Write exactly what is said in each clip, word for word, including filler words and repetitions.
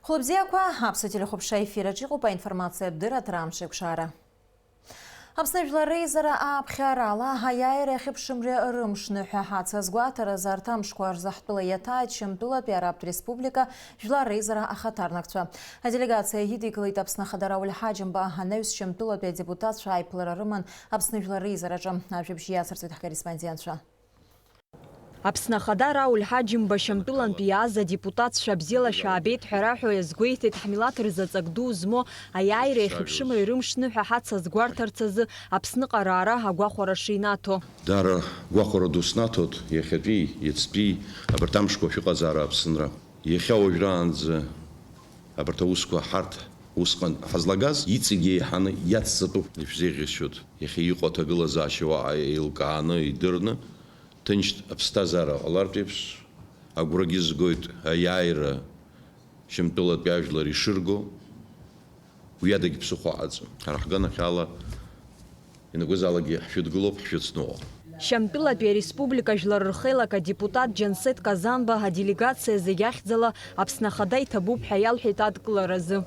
Хәылбзиақәа, Аԥсуа телехәаԥшра ефир аҿы иҟоуп аинформациатә дырраҭара Амш еиқәшара. Аԥсны жәлар реизара ааԥхьарала аиааира ахьыԥшымреи рымшныҳәа ҳацаз гәаҭаразы арҭ амшқәа рзы ҳтәыла иаҭааит Шьамтәылатәи Арабтә Республика жәлар реизара ахаҭарнакцәа. Аделегациа идикылеит Аԥсны Ахада Рауль Ҳаџьымба, анаҩс Шьамтәылатәи адепутатцәа аиԥылара рыман Аԥсны жәлар реизараҿы. Ажәабжь иацырҵоит ҳкорреспондентцәа. Аԥсны Ахада Рауль Ҳаџьымба Шьамтәылантәи иааз адепутатцәа бзиала шәаабеит ҳәа раҳәо иазгәеиҭеит ҳмилаҭ рзы ҵак ду змоу аиааира иахьыԥшымреи рымшныҳәа ҳацаз гәарҭарц азы Аԥсныҟа раара агәахәара шинаҭо. Даара гәахәара ду снаҭоит иахьатәи, иацтәи, абарҭ амшқәа шәыҟазаара Аԥсынра. Иахьа уажәраанӡа абарҭ аусқәа ҳарҭ усҟан ҳазлагаз иҵегь еиҳаны иацҵатәуп. Ишәзеиӷьасшьоит, иахьа иҟоу аҭагылазаашьа уаҟа еилкааны, идырны, ҭынч аԥсҭазаара ҟалартә еиԥш, агәрагьы згоит аиааира Шьамтәылатәи ажәлар ишырго, уи адагь ԥсыхәа аҟаӡам. Ҳара ҳганахьала ианакәызаалакгьы ҳшәыдгылоуп, ҳшәыцныҟәап. Шьамтәылатәи ареспублика жәлар рхеилак адепутат Џьансеҭ Казанба аделегациа зегь ахьӡала Аԥсны Ахада иҭабуп ҳәа иалҳәеит адкыларазы.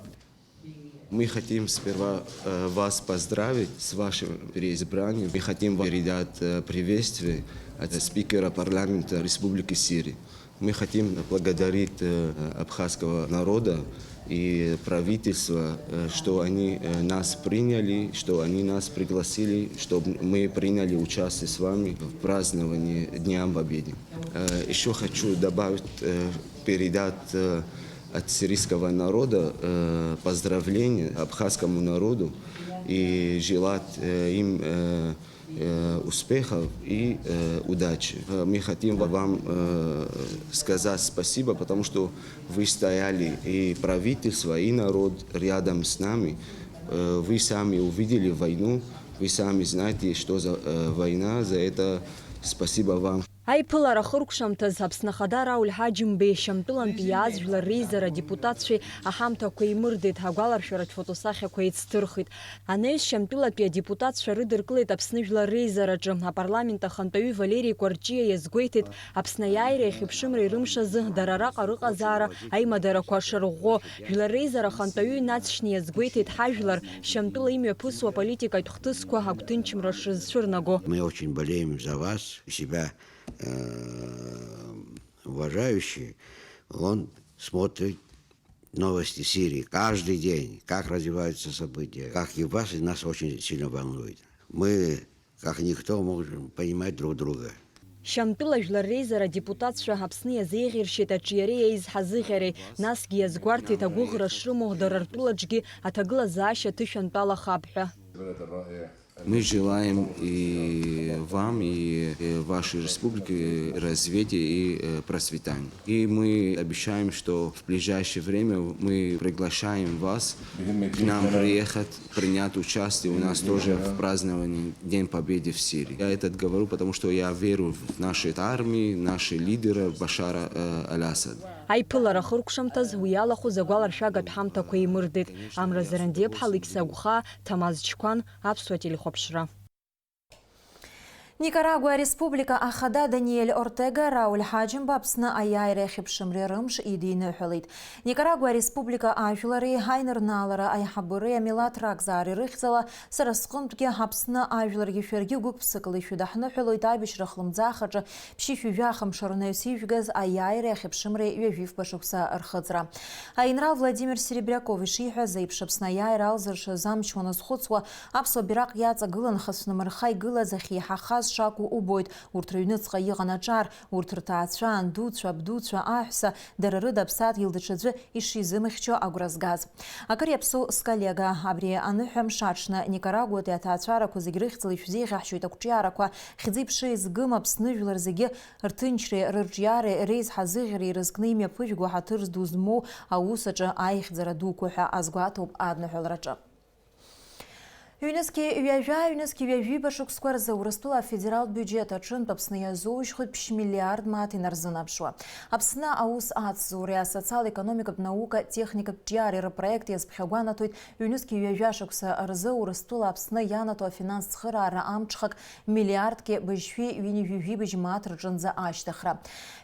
Мы хотим сперва, э, вас поздравить с вашим переизбранием. Мы хотим вам передать, э, приветствие от спикера парламента Республики Сирии. Мы хотим поблагодарить, э, абхазского народа и правительства, э, что они, э, нас приняли, что они нас пригласили, чтобы мы приняли участие с вами в праздновании Дня Победы. Э, ещё хочу добавить, э, передать, э, от сирийского народа, э, поздравления абхазскому народу и желать, э, им, э, э, успехов и, э, удачи. Э, мы хотим вам, э, сказать спасибо, потому что вы стояли, и правительство, и народ рядом с нами. Э, вы сами увидели войну, вы сами знаете, что за, э, война, за это спасибо вам. Аиԥылара ахыркәшамҭаз Аԥсны Ахада Рауль Ҳаџьымбеи Шьамтәылантәи иааз жәлар реизара адепутатцәеи аҳамҭақәа еимырдеит, агәаларшәаратә фотосахьақәа еицҭырхит. Анаҩс Шьамтәылатәи адепутатцәа рыдыркылеит Аԥсны жәлар реизараҿы. Апарламент ахантәаҩы Валери Кәарҷиа иазгәеиҭеит, Аԥсны аиааира иахьыԥшымреи рымш азы дара раҟа рыҟазаара аимадарақәа шырӷәӷәо. Жәлар реизара ахантәаҩы инаҵшьны иазгәеиҭеит ҳажәлар Шьамтәыла имҩаԥысуа аполитикатә хҭысқәа агәҭынчымра шрызцәырнаго. Мы очень болеем за вас, у себя, э, уважающий, он смотрит новости Сирии каждый день, как развиваются события, как и вас, и нас очень сильно волнует. Мы, как никто, можем понимать друг друга. Шьамтәыла жәлар реизара адепутатцәа Аԥсны иазеиӷьыршьеит аҿиареи аизҳазыӷьареи, насгьы иазгәарҭеит агәыӷра шрымоу дара ртәылаҿгьы аҭагылазаашьа ҭышәантәалахап ҳәа. Мы желаем и вам, и, э, вашей республике развития и, э, процветания. И мы обещаем, что в ближайшее время мы приглашаем вас к нам приехать, принять участие у нас тоже в праздновании День Победы в Сирии. Я это говорю, потому что я верю в наши армии, наши лидеры Башара, э, Аль-Асада. Аиԥылара ахыркәшамҭаз уи иалахәыз агәаларшәагатә ҳамҭақәа еимырдеит. Амра Зарандиаԥҳа, Алықьса Агәхаа, Ҭамаз Чқәан, Аԥсуа телехәаԥшра. Никарагуа Республика Ахада Даниель Ортега Рауль Ҳаџьымба Аԥсны аиааира иахьыԥшымреи рымш идиныҳәалеит. Никарагуа Республика ажәлари аинырнаалара аиҳабыреи амилаҭ ракзаареи рыхьӡала сара сҟынтәгьы Аԥсны ажәларгьы шәаргьы гәык-ԥсыкала ишәыдаҳныҳәалоит аибашьра хлымӡаах аҿы ԥшьышәи жәаха мшы рнаҩс ижәгаз аиааира иахьыԥшымреи ҩажәи фба шықәса рхыҵра. Аинрал Владимир Серебряков ишиҳәаз еиԥш, Аԥсны аиааира алзыршаз амч уаназхәыцуа, аԥсуа бираҟ иаҵагылан хацәнмырха игылаз ахьеиҳахаз шакәу убоит, урҭ рыҩныҵҟа иҟан аҿар, урҭ рҭаацәа, андуцәа, абдуцәа, аҳәса, дара рыда аԥсадгьыл даҽаӡәы ишизымыхьчо агәра згаз. Акыр иаԥсоу сколлега, абри аныҳәа мшаҽны Никарагуатәи аҭаацәарақәа зегь рыхьӡала ишәзеиӷьаҳшьоит ақәҿиарақәа, хьӡи-ԥшеи згым Аԥсны жәлар зегьы рҭынчреи рырҿиареи реизҳазыӷьареи ирызкны имҩаԥыжәго ҳаҭыр зду змоу аус аҿы аихьӡара дуқәа ҳәа азгәаҭоуп адныҳәалараҿы. Ҩнызқьи ҩажәа, ҩнызқьи ҩажәиба шықәсқәа рзы Урыстәыла афедералтә биуџьет аҿынтә Аԥсны иазужьхоит ԥшь миллиард мааҭ инарзынаԥшуа. Аԥсны аус ацзуреи асоциал-економикатә наука техникатә ҿиареи рпроект иазԥхьагәанаҭоит, ҩнызқьи ҩажәа шықәса рзы Урыстәыла Аԥсны ианаҭо афинанс цхыраара амҽхак миллиардки быжьшәи ҩынҩажәи жәибжь мааҭ рҿынӡа ашьҭыхра.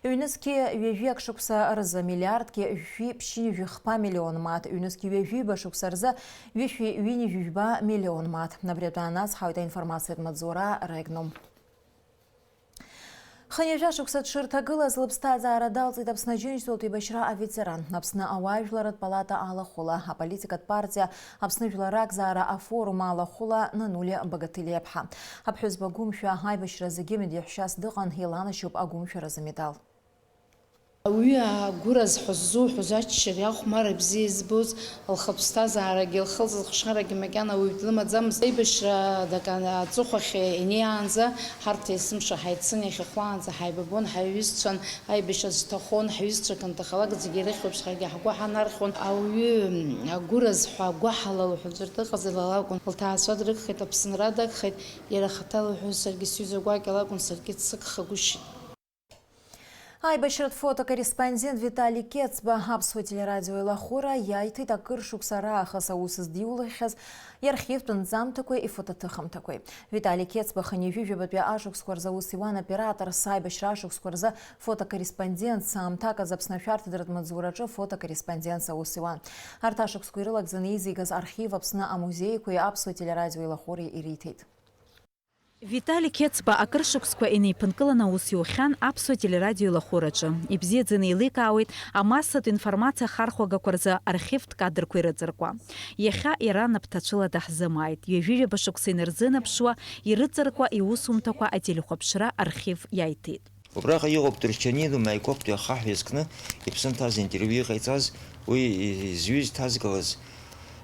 Ҩнызқьи ҩажәи акы шықәса рзы миллиардки жәшәи ԥшьынҩажәи хԥа миллион мааҭ, ҩнызқьи ҩажәиба шықәса рзы ҩышәи ҩынҩажәи жәба миллион мааҭ. Абри атәы аанацҳауеит аинформациатә маҵзура Регнум. Хынҩажәа шықәса дшырҭагылаз лыԥсҭазаара далҵит Аԥсны Аџьынџьтәылатә еибашьра аветеран. Аԥсны ауаажәларратә палата алахәыла, аполитикатә партиа Аԥсны жәлар ракзаара афорум алахәыла Нанулиа Багаҭелиаԥҳа. Аԥҳәызба гәымшәа аибашьра зегьы мыдиаҳәшьас дыҟан, иланашьоуп агәымшәаразы медал. Ауаҩы агәыразҳәа ззуҳәоз, аччареи ахәмарреи бзиа избоз, лхатә ԥсҭазаарагьы, лхылҵ-лыхшарагьы макьана ауаҩ длымаӡамызт. Аибашьра дак аҵыхәахь инеиаанӡа, ҳарҭ есымша ҳаицын, иахьа хәлаанӡа ҳаибабон, ҳаиҩызцәан, аибашьра зҭаххон, ҳҩызцәа акы анҭахалак зегьы ирыхьуеиԥш ҳаргьы ҳгәы ҳанархьуан. Ауаҩы агәыразҳәа, агәаҳалал ҳәа ӡәыр дыҟазар лара лакәын. Лҭаацәа дрыгхеит, Аԥсынра дагхеит, иара ахаҭа лҳәоз, саргьы сҩыза гәакьа лакәын, саргьы дсыгхагәышьеит. Аибашьратә фотокорреспондент Витали Кецба Аԥсуа телерадио илахәыра иаиҭеит акыр шықәса раахыс аус здиулахьаз иархивтә нҵамҭақәеи ифотоҭыхымҭақәеи. Витали Кецба хынҩажәи жәабатәи ашықәсқәа рзы аус иуан операторс, аибашьра ашықәсқәа рзы фотокорреспондентс, аамҭак азы Аԥсны ашәарҭадаратә маҵзураҿы фотокорреспондентс аус иуан. Арҭ ашықәсқәа ирылагӡаны еизигаз архив Аԥсны амузеиқәеи Аԥсуа телерадио илахәыреи ириҭеит. Витали Кецба акыр шықәсқәа инеиԥынкыланы аус иухьан Аԥсуа телерадио илахәыраҿы. Ибзиаӡаны еиликаауеит амассатә информациа ахархәагақәа рзы архивтә кадрқәа ирыҵаркуа. Иахьа иара напҭацәыла даҳзымааит. Ҩажәи жәаба шықәса инарзынаԥшуа ирыҵаркуа иусумҭақәа ателехәаԥшра архив иаиҭеит. Убраҟа иҟоуп Турчанидо Маикоптәи ахаҳә иазкны иԥсы нҭаз интервиу иҟаиҵаз, уи изҩыз иҭазгалаз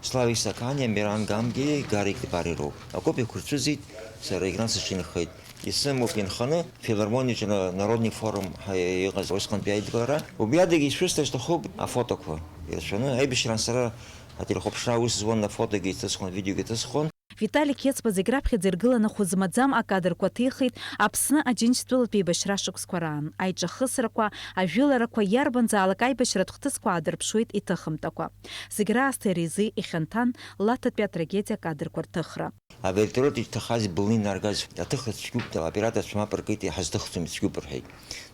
Славик Саканиа, Миран Гамгеи Гарик Тепари роуп. Акопиақәа рцәыӡит, сара егьран сыҽинхеит. Исымоуп инханы, филармониаҿы на-, народный форум ҳа-, иҟаз усҟантәи аидгылара. Убри адагьы ишәысҭар сҭахуп афотоқәа ирацәаны. Аибашьраан сара ателехәаԥшра аус зуан, афотогьы иҭысхон, авидеогьы иҭысхон. Витали Кецба зегь раԥхьаӡа иргыланы хәы змаӡам акадрқәа ҭихит Аԥсны Аџьынџьтәылатә еибашьра шықәсқәа раан. Аиҿахысрақәа, ажәыларақәа, иарбанзаалак аибашьратә хҭысқәа аадырԥшуеит иҭыхымтақәа. Зегь раасҭа иара изы ихьанҭан Лаҭатәи атрагедиа акадрқәа рҭыхра. Авертолиот иҭахаз былны инаргаз аҭыхра цәгьоуп, аоператорцәа мап ркит, иҳазҭыхӡом, ицәгьоуп рҳәеит.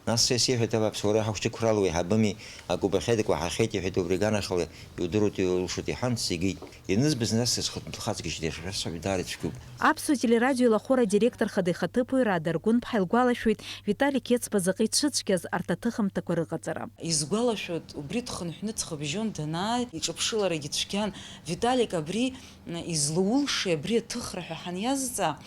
Нас са исеиҳәеит, абааԥс, уара иҳахәҷықәрала уеиҳабыми, агәыбӷьаӡақәа ҳахеит, иҳәеит, убри аганахьала иудыруеит, иулшоит, иҳәан, сигеит. Ианызбаз нас схы-, схаҵкышьҭ иашшәасҳәап, даара ицәгьоуп. Аԥсуа телерадио илахәыра адиректор хада ихаҭыԥуаҩ Рада Аргәынԥҳа илгәалашәоит Витали Кецба заҟа ицәыцәгьаз арҭ аҭыхымҭақәа рыҟаҵара. Исгәалашәоит, убри дхынҳәны дхынҳәны данааи, иҿыԥшыларагьы цәгьан. Виталик абри излаулшеи абри аҭыхра ҳәа ҳаниазҵаа,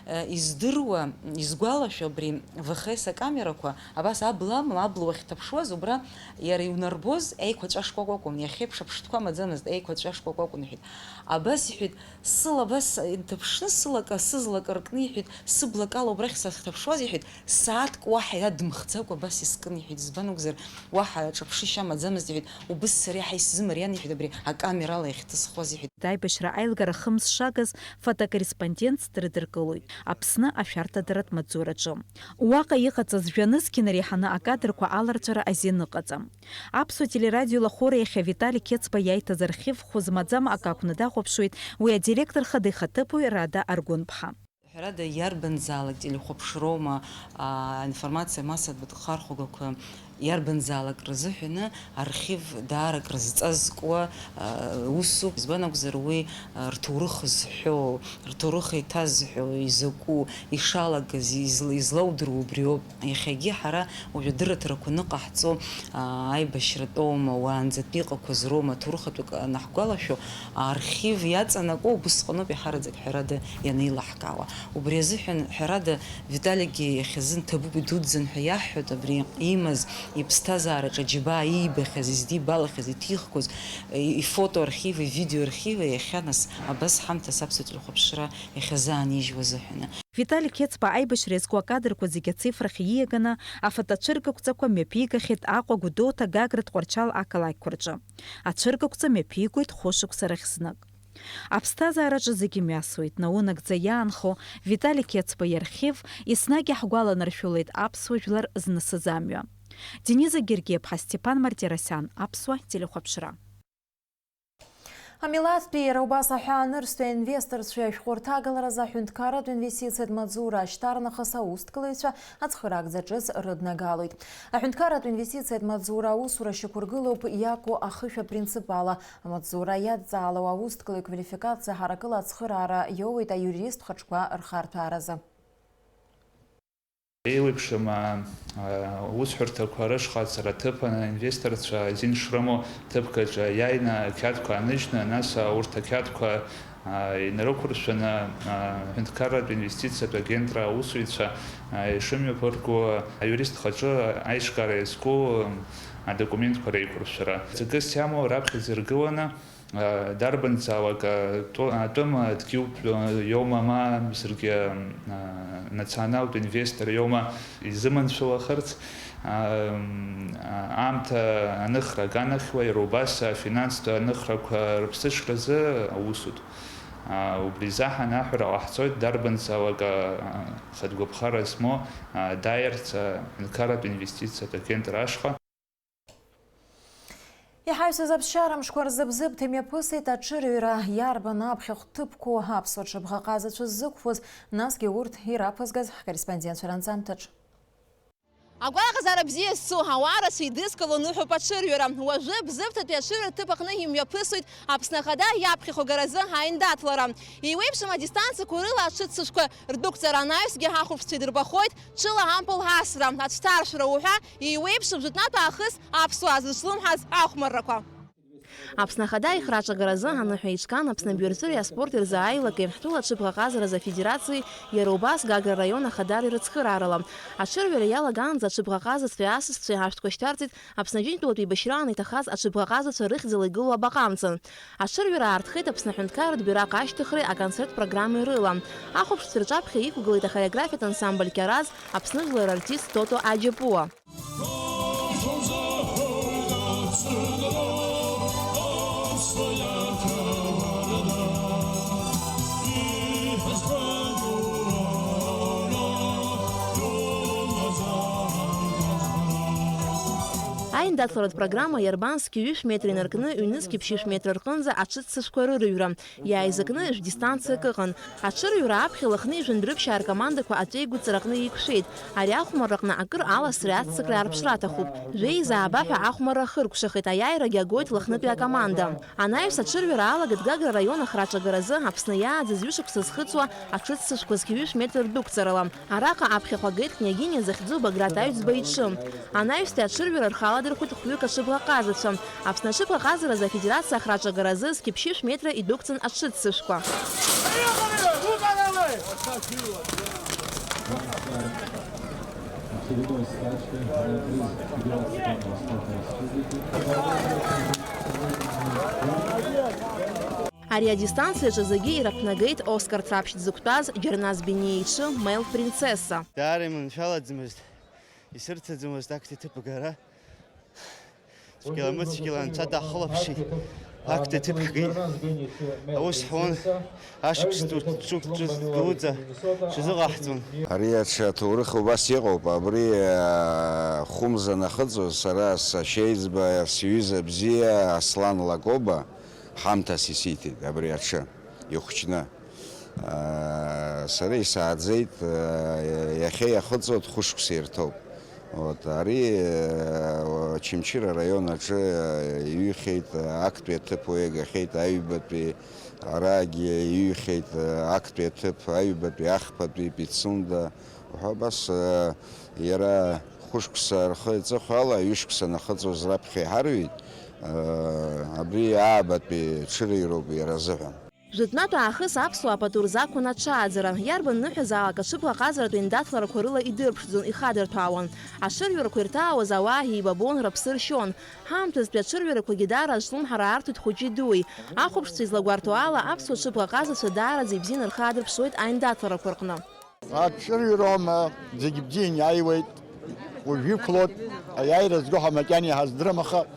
э, издыруа, изгәалашәо абри В Х С акамерақәа, абас абла амала, абла уахьҭаԥшуаз, убра иара иунарбоз еиқәаҵәа шкәакәа акәын, иахьеиԥш аԥштәқәа амаӡамызт, еиқәаҵәа шкәакәа акәын, иҳәеит. Абас иҳәеит, сыла абас инҭаԥшны, сылака, сызлака ркны, иҳәеит, сыблакала убрахь сахьҭаԥшуаз, иҳәеит, сааҭк уаҳа иадымхӡакәа абас искын, иҳәеит, избан акәзар, уаҳа аҿаԥшышьа амаӡамызт, иҳәеит, убыс сара иаҳа исзымариан, иҳәеит, абри акамерала иахьҭысхуаз, иҳәеит. Аибашьра аилгара хымз шагыз фотокорреспондентс дрыдыркылоит Аԥсны ашәарҭадаратә маҵзураҿы. Уаҟа иҟаҵаз жәа-нызқь инареиҳаны акадрқәа аларҵәара азин ыҟаӡам. Аԥсуа телерадио лахәыра иахьа Витали Кецба иаиҭаз архив хәы змаӡам акы акәны дахәаԥшуеит уи адиректор хада ихаҭыԥуаҩ Рада Аргәынԥҳа. Ҳәарада, иарбанзаалак телехәаԥшроума, аа, аинформациа массатә хархәагақәа иарбанзаалак рзыҳәаны архив даара акрызҵазкуа, аа, усуп. Избан акәзар, уи, аа, рҭоурых зҳәоу, рҭоурых еиҭазҳәо, изакәу, ишалагаз, изла-, излаудыруа убриоуп. Иахьагьы ҳара уажәы адырраҭарақәа аныҟаҳҵо, аа, аибашьратәоума, уаанӡатәи иҟақәаз роума, аҭоурыхатәык анаҳгәалашәо, архив иаҵанакуа убысҟаноуп иаҳараӡак ҳәарада ианеилаҳкаауа. Убри азыҳәан, ҳәарада, Виталигьы иахьазын ҭабуп, идуӡӡан ҳәа иаҳҳәоит, абри имаз, иԥсҭазаараҿы аџьабаа иибахьаз, издибалахьаз, иҭихқәаз, и-, ифотоархиви, ивидеоархиви иахьа нас абас ҳамҭас аԥсуа телехәаԥшра иахьазаанижьуа азыҳәаны. Витали Кецба аибашьра иазку акадрқәа зегьы ацифрахь ииаганы, афотоцәыргақәҵақәа мҩаԥигахьеит Аҟәа, Гәдоуҭа, Гагра, Тҟәарчал ақалақьқәа рҿы. Ацәыргақәҵа мҩаԥигоит хәышықәса рахь знык. Аԥсҭазаараҿы зегьы мҩасуеит, наунагӡа иаанхо Виталик Иацба иархив еснагь иаҳгәаланаршәалоит аԥсуа жәлар знысыз амҩа. Дениза Гергиаԥҳа, Степан Мартиросиан, Аԥсуа телехәаԥшра. Амилаҭтәи иара убас аҳәаанырцәтәи аинвесторцәеи ашәҟәы рҭагаларазы аҳәынҭқарратә инвестициатә маҵзура ашьҭарнахыс аусҭгылаҩцәа ацхыраагӡа ҿыц рыднагалоит. Аҳәынҭқарратә инвестициатә маҵзура аусура шьақәыргылоуп иаку ахышә апринцип ала. Амаҵзура иадҵаалоу аусҭгылаҩ квалификациа ҳаракыла ацхыраара иоуеит аиуристтә хаҿқәа рхарҭәааразы. Еиуеиԥшым, а, а, аусҳәарҭақәа рышҟа ацара ҭыԥ анаинвесторцәа азин шрымоу ҭыԥк аҿы иааины ақьаадқәа ааныжьны, нас, а, урҭ ақьаадқәа, а, инарықәыршәаны, а, аҳәынҭқарратә инвестициатә агентра аусзуҩцәа, а, ишымҩаԥырго аиурист хаҿы аиҿкаара иазку, м, адокументқәа реиқәыршәара. Ҵакыс иамоу раԥхьаӡа иргыланы, Дарбанзаалак атәы-, атәым дгьылтә иоума, ма мсыргьы, а, националтә инвестор иоума изыманшәалахарц, а, м, а, аамҭа аныхра аганахьуа, иара убас афинанстә аныхрақәа рыԥсыҽразы аусутә. А, убри изаҳан аҳәара ҟаҳҵоит, дарбанзаалак, а, хатә гәаԥхара змоу, а, дааирц, а, аҳәынҭқарратә инвестициатә агентра ашҟа. Иҳаҩсыз аԥсшьара мшқәа рзы Бзыԥҭа имҩаԥысит аҽырҩра. Иарбан аԥхьахә ҭыԥқәоу аԥсуа ҽыбӷаҟазацәа ззықәԥоз, насгьы урҭ ираԥызгаз ҳкорреспондентцәа ранҵамҭаҿ. Агәалаҟазаара бзиа зцу, ауаа рацәа еидызкыло ныҳәоуп аҽырҩра. Уажәы Бзыԥҭатәи аҽырҩра ҭыԥ аҟны имҩаԥысуеит Аԥсны Ахада иаԥхьахәагаразы аиндаҭлара. Еиуеиԥшым адистанциақәа рыла аҽыццышәқәа рдәықәҵара анаҩсгьы ҳахәаԥшцәа идырбахоит ҽыла ампыл асра, ацәҭаршәра уҳәа, еиуеиԥшым жәытәнатә аахыс аԥсуаа зыҽлымҳаз ахәмаррақәа. Аԥсны Ахада ихра аҿагаразы аныҳәа еиҿкаан Аԥсны абиуарҵәыреи аспорти рзы аилакеи, ҳтәыла аҽыбӷаҟазаразы афедерациеи, иара убас Гагра араион Ахадареи рыцхыраарала. Аҽырҩра иалагаанӡа аҽыбӷаҟазацәеи асасцәеи ашәҭқәа шьҭарҵеит Аԥсны Аџьынџьтәылатә еибашьраан иҭахаз аҽыбӷаҟазацәа рыхьӡала игылоу абаҟа амца. Аҽырҩра аартхеит Аԥсны аҳәынҭқарратә бираҟ ашьҭыхреи аконцерттә программеи рыла. Ахәаԥшцәа рҿаԥхьа иқәгылеит ахореографиатә ансамбль Кьараз, Аԥсны жәлар артист Тото Аџьапуа. Аиндаҭларатә программа иарбан зқьи ҩышә метр инаркны, ҩнызқьи ԥшьышә метр рҟынӡа аҽыццышәқәа рырыҩра. Иааизакны жәдистанциак ыҟан. Аҽырҩра аԥхьа Лыхни Жәындәрыԥшьаа ркомандақәа аҵеигәыҵраҟны еиқәшәеит. Ари ахәмарраҟны акыр аласреи аццакреи аарԥшра аҭахуп. Жәеиза ааба ҳәа ахәмарра ахыркәшахеит, аиааирагьы агоит Лыхнытәи акоманда. Анаҩс аҽырҩра алагеит Гагра араион ахраҿагаразы Аԥсны иааӡаз ҩышықәса зхыҵуа аҽыццышәқәа зқьи ҩышә метр рдәықәҵарала. Араҟа аԥхьахә агеит Княгиниа захьӡу Баграт Аҩӡба иҿы. Анаҩстәи аҽырҩра рхаладырхәит хәҩык аҽыбӷаҟазацәа. Аԥсны аҽыбӷаҟазаразы афедерациа ахраҿагаразы зқьи ԥшьышә метра идәықәҵан аҽыццышәқәа. Ари адистанциаҿы зегьы ираԥнагеит Оскар Ҭраԥшь дзықәтәаз Џьарназ Бениа иҽы Мел Принцесса. Даара иманшәалаӡамызт, исырҭаӡомызт актәи аҭыԥ агара. Цәгьала-мыцәгьала анцәа даҳхылаԥшит, актәи аҭыԥ ҳгеит. Аус ҳуан, ашықәс ду ҿык-ҿык дуӡӡа шазыҟаҳҵон. Ари аҽы аҭоурых убас иҟоуп, абри, аа, хәымза нахыҵуаз сара сашьеиҵба, сҩыза бзиа Аслан Лакоба ҳамҭас исиҭеит абри аҽы, ихәҷны. Аа, сара исааӡеит, аа, иахьа иахыҵуа хәышықәса ирҭоуп. Вот, ари, аа, Очамчыра араион аҿы, аа, иҩхьеит, аа, актәи аҭыԥ уи иагахьеит, аҩбатәи, арагьы иҩхьеит, аа, актәи аҭыԥ, аҩбатәи, ахԥатәи, Пицунда. Уҳәа абас, аа, иара хәышықәса рхы-иҵыхәала, ҩышықәса нахыҵуаз раԥхьа иҳарҩит, аа, абри аабатәи ҽырыҩроуп иара азыҳәан. Жәытәнатә аахыс аԥсуаа пату рзақәын аҽааӡара. Иарбан ныҳәазаалак аҽыбӷаҟазаратә еиндаҭларақәа рыла идырԥшӡон, ихадырҭәаауан. Аҽырҩрақәа ирҭаауаз ауаа еибабон, рыԥсы ршьон. Ҳаамҭазтәи аҽырҩрақәагьы даара азҿлымҳара аартуеит хәыҷи дуи. Ахәаԥшцәа излагәарҭо ала, аԥсуа ҽыбӷаҟазацәа даараӡа ибзианы рхы аадырԥшуеит аиндаҭларақәа рҟны. Аҽырҩроума зегь бзианы иааиуеит, уажә иқәлоит, аиааира зго ҳәа макьана иҳаздырам, аха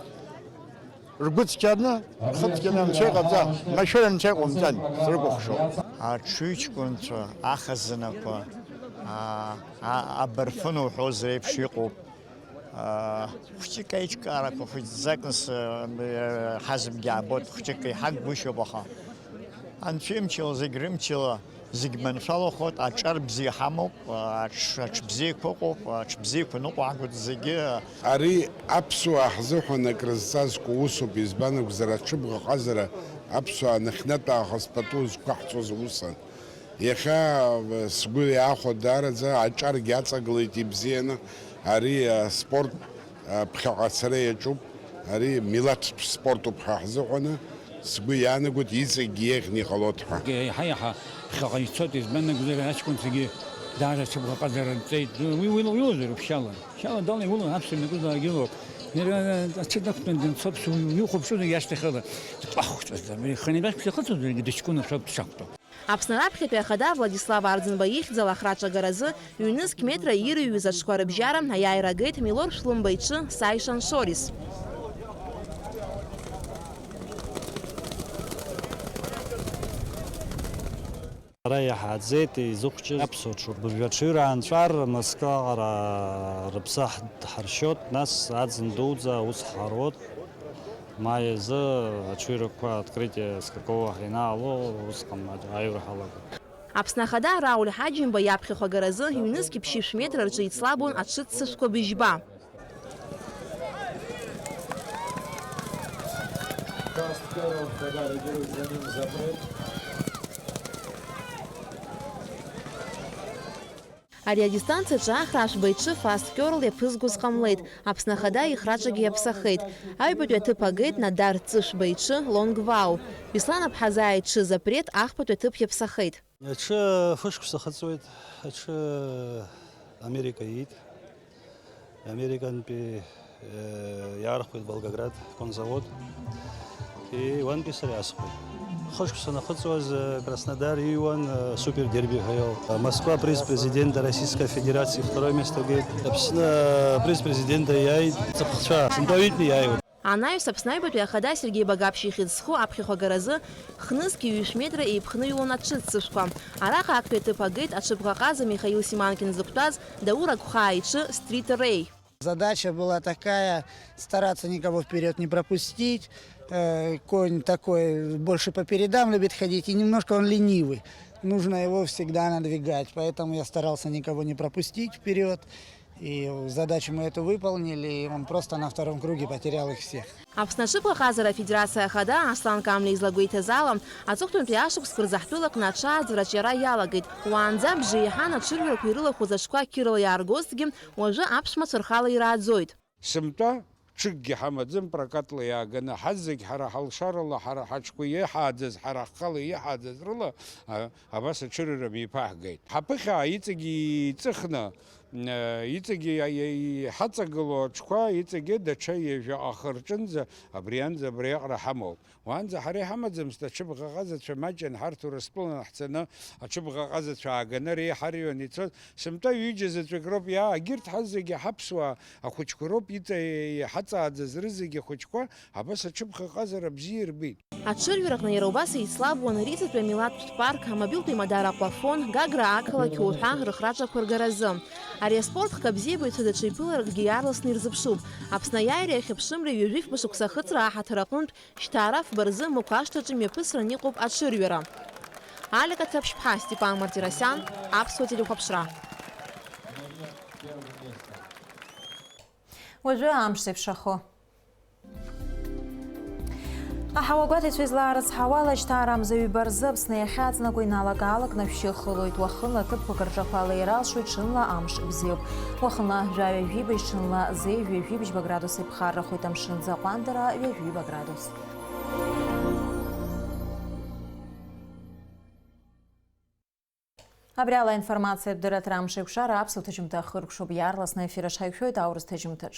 Ргәы цқьаны, рхы цқьаны анцәа иҟаҵа, машәыр анцәа иҟоумҵан, срыкәыхшоуп. Аҽыҩҷкәынцәа, ахазынақәа, а, а, абарфын уҳәоз реиԥш иҟоуп. А, хәҷык аиҿкаарақәа хәыҷӡакныс, а, ҳазегьы аабоит, хәҷык иҳаггәышьоуп, аха анцәа имчала, зегь рымчала, зегь маншәалахоит, аҿар бзиа ҳамоуп, аҽ-, аҽбзиақәа ыҟоуп, аҽбзиақәа ныҟәҳгоит зегьы. Ари аԥсуаа ҳзыҳәан акрызҵазкуа усуп, избан акәзар, аҽыбӷаҟазара аԥсуаа нахьнатә аахыс пату зқәаҳҵоз усан. Иахьа, э, сгәы иаахәо даараӡа аҿаргьы аҵагылеит ибзианы, ари аспорт, э, ԥхьаҟа ацара иаҿуп, ари милаҭтә спортуп ҳәа ҳзыҳәаны, сгәы иаанагоит, иҵегь еиӷьны иҟалоит ҳәа. Еиҳа-еиҳа ԥхьаҟа ицоит, избан акәзар, аҷкәынцәагьы даара ацәыбӷаҟазара рҵеит. Уи, уи, уи уиузар, ԥшьала. Ԥшьала дала иулан, аԥсуа мҩаԥысуаагьы ыҟоуп. Иара аҽы дақәтәан данцо, аԥсуа иухәаԥшуазар иашьҭахьала дкәахәҵәаӡам. Иханибас ԥхьахыҵуазаргьы дыҷкәыноуп, шәоуп дшақәтәоу. Аԥсны раԥхьатәи ахада Владислав Арӡынба ихьӡала ахраҿагаразы ҩнызқь метра ирыҩыз аҽқәа рыбжьара аиааира агеит Милор Шәлымба иҽы Саишан Шорис. Ара иаҳааӡеит изыхәҷыз аԥсуа ҽы. Быжәҩа ҽыҩра аанҵәар, Москваҟара рыԥсы ҳ-, ҳаршьот, нас аӡын дуӡӡа аус ҳаруот. Маи азы аҽыҩрақәа, открытие скаково ҳанаало, усҟан аиура ҳалагон. Аԥсны Ахада Рауль Ҳаџьымба иаԥхьахә агаразы ҩнызқь ԥшьышә метра рҿы ицлабуан аҽыццышәқәа быжьба. Fast Girl, когда лидирует за ним запрет. Ари адистанциаҿы Ахра Ашәба иҽы Fast Girl иаԥызгоз ҟамлеит, Аԥсны Ахада ихраҿагьы иаԥсахеит. Аҩбатәи аҭыԥ агеит Надар Ҵышәба иҽы Long Vow. Беслан Аԥҳазаа иҽы Запрет ахԥатәи аҭыԥ иаԥсахеит. Аҽы фышықәса ахыҵуеит, аҽы Америка иит. Американтәи, э, иаархәеит Волгоград конзавод. И уантәи сара иаасхәеит. Хышықәса санахыҵуаз, э, Краснодар ииуан, э, супердерби ҳәа иоуп. Москва приз президента Российской Федерации второе место геит. Аԥсны, э, приз президента иааит. Ҵыԥхцәа сынтәа ҩынтәны иааиуан. Анаҩс Аԥсны Аҩбатәи Ахада Сергеи Багаԥшь ихьӡ зху аԥхьахә агаразы хнызқь ҩышә метра еиԥхныҩлон аҽыццышәқәа. Араҟа актәи аҭыԥ агеит аҽыбӷаҟаза Михаил Симанкин зықәтәаз Даур Агәхаа иҽы Стрит Рей. Задача была такая, стараться никого вперёд не пропустить. Э, конь такой, больше по передам любит ходить, и немножко он ленивый. Нужно его всегда надвигать, поэтому я старался никого не пропустить вперёд. И задачу мы эту выполнили, и он просто на втором круге потерял их всех. Аԥсны аҽыбӷаҟазара афедерациа ахада Аслан Камлиа излагәеиҭаз ала, аҵыхәтәантәи ашықәсқәа рзы ҳтәылаҟны аҽааӡараҿ иара иалагеит. Уаанӡа бжеиҳан аҽырҩрақәа ирылахәыз аҽқәа қьырала иааргозҭгьы, уажәы аԥшәмацәа рхала ирааӡоит. Сынтәа ҽыкгьы ҳамаӡам прокатла иааганы, ҳазегь ҳара ҳалшарала, ҳара ҳаҽқәа иҳааӡаз, ҳара ҳхала иҳааӡаз рыла, а, абас аҽырҩра миԥаҳгеит. Ҳаԥыхьаа иҵегь еиҵыхны, э, иҵегь иа-, иа-, иҳаҵагылоу аҽқәа, иҵегьы даҽа ҩажәаҟа рҿынӡа, абрианӡа абриаҟара ҳамоуп. Уаанӡа ҳара иҳамаӡамызт аҽыбӷаҟазацәа, маҷын ҳарҭ Урыстәылан ҳцаны, аҽыбӷаҟазацәа ааганы реиҳараҩын ицоз, сынтәа ҩыџьа заҵәык роуп иаа-, егьырҭ ҳазегьы ҳаԥсуаа ахәыҷқәа роуп иҵа-, иҳаҵааӡаз рызегьы ахәыҷқәа, абас аҽыбӷаҟазара бзиа ирбеит. Аҽырҩраҟны иара убас еицлабуан Рицатәи амилаҭтә парк, амобилтә еимадара Аҟәафон, Гагра ақалақь уҳәа рыхраҿақәа ргаразы. Ари аспорт хкы абзиабаҩцәа даҽа иԥыларакгьы иаарласны ирзыԥшуп. Аԥсны аиааира иахьа ԥшымреи ҩажәи фба шықәса ахыҵра аҳаҭыр аҟынтә Шьҭа ара фба рзы Мықә ашҭаҿы мҩаԥысран иҟоуп аҽырҩра. Алика Ҭаԥшьԥҳа, Степан Мартиросиан, Аԥсуа телехәаԥшра. Уажәы амш зеиԥшрахо. Аҳауа гәаҭеицәа излаарыцҳауала, шьҭа ара мза ҩба рзы Аԥсны иахьааҵнакуа иналак-аалакны ашәшьы хылоит. Уахынла ҭыԥқәак рҿы ақәа леира алшоит, ҽынла амш бзиоуп. Уахынла жәаҩа жәибжь, ҽынла зеижә ҩажәибжьба градус иԥхаррахоит, амшын аӡы аҟәандара ҩажәиба градус. Абри ала аинформациатә дырраҭара Амшеикәшара аԥсуа ҭыжьымҭа ахыркәшоуп, иаарласны аефир аҿы ҳаиқәшәоит аурыс ҭыжьымҭаҿ.